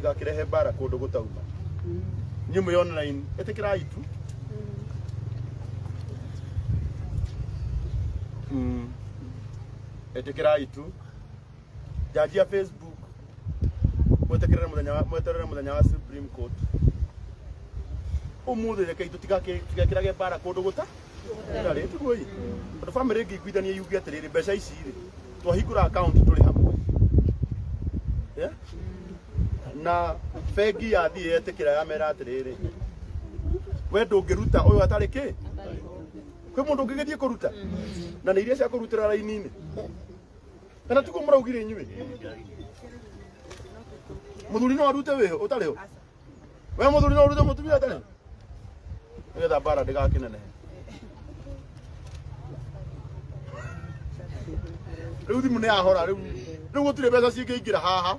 Tũtigakĩrehe mbara kũndũ gũtauma. Inyuĩ mwĩ online, ĩtĩkĩrai tu. Ĩtĩkĩrai tu. Njanjia Facebook, mwetekerere mũthenya wa mweterere mũthenya wa Supreme Court. Ũmũthĩ rekei tũtigekĩrage mbara kũndũ gũta gũtarĩ, tiguo ĩ? Tondũ bamĩrĩ ĩngĩiguithania yuge atĩrĩrĩ, mbeca ici rĩ, twahingũra account tũrĩ hamwe. Yeah? Na bengi yathiĩ yetĩkĩra yamera atĩrĩrĩ, we ndũngĩruta ũyũ atarĩ kĩ? Kwĩ mũndũ ũngĩgĩthiĩ kũruta? Na nĩ iria cia kũrutĩra raini-inĩ. Kana tiguo mũraugire inyuĩ? Mũthuri no arute wĩho ũtarĩ ho? We mũthuri no ũrute mũtumia ũtarĩ ho? Nĩgetha mbara ndĩgakĩnenehe. Rĩu thimũ nĩ yahora rĩu. Rĩu gũtirĩ mbeca cingĩingĩra haha.